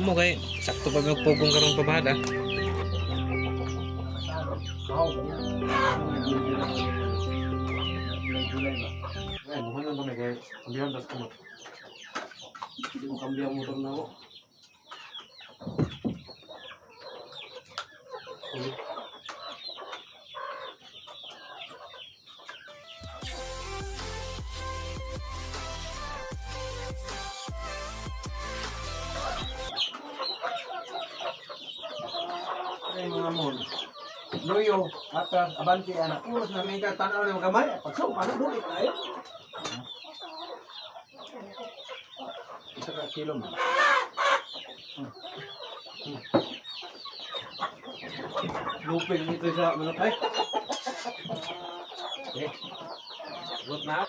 mo kay sakto pa may pugong karon pabahada. Ay, bukan lang kami kay kambihan tas kumot. Hindi mo kambiya motor na ako. Ay, mga mon. Luyo, atras, abante, anak. Puros na may tanaw na mga kamay. Pagsaw, paano duli kayo? Isa ka kilo mo. Lupin nito sa manok ay. Okay. Good na.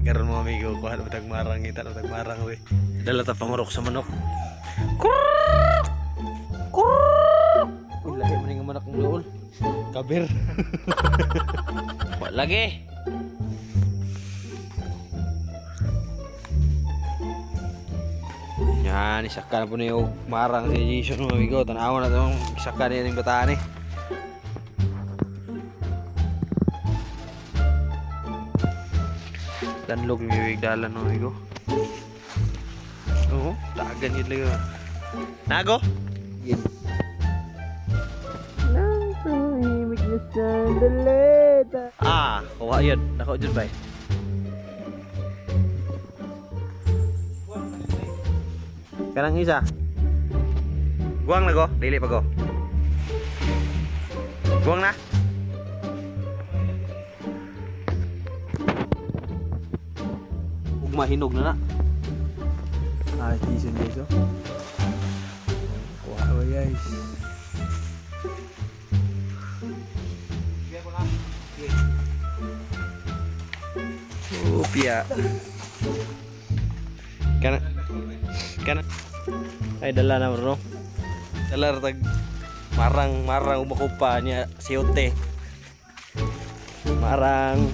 Karon mga amigo, kuha na tag marang kita na tag marang we. Dala ta pangurok sa manok. Kurr! Kurr! Uy, lahi man nga manok ng duol. Kabir. Wa lagi. Yan, isaka na po na yung marang si Jason mga amigo. Tanawa na itong isaka na yung bataan eh. Danlog yung wigdalan mga amigo. Oo, tagan yun lang yun. Nago? Yun. Ah, kuha yun. Nako dyan ba? Kanang isa. Guwang na go, dili pa go. Guwang na. Ug mahinog na na. Ah, season guys oh. Kuha ba guys. Upia. Kana kana ay dala na bro. Dala ra tag marang marang umakupa niya siyote. Marang.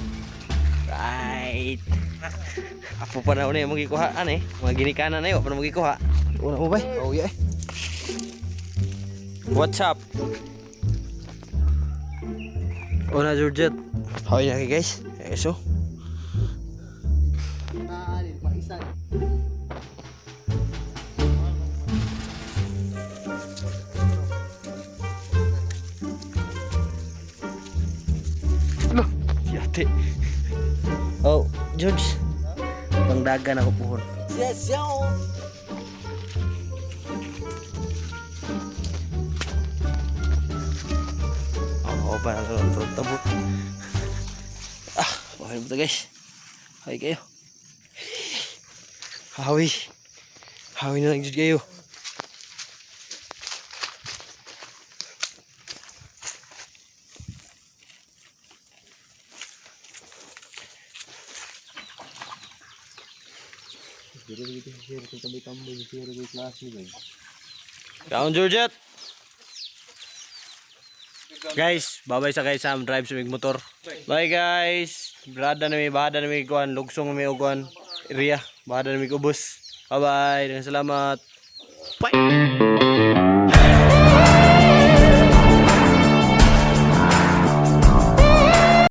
Right. Apo pa na una yung magikuha ano eh. Mga ginikanan na yun, pa na magikuha. Una mo ba? Oh yeah. What's up? Una Georgette. Hoy na guys. Eso. Loh, yate. Oh, George. Pangdagan ako puhon. Yes, yo! Oo, oh, para sa tabo. Ah, okay mo to guys. Okay kayo. Hawi. Hawi na lang jud kayo. Kaon Georgette. Guys, babay sa kay Sam drive sa mig motor. Bye guys. Brada na mi bahada na mi kuan, lugsong na mi og kuan. Area, bahada na mi ubos. Bye bye. Salamat. Bye.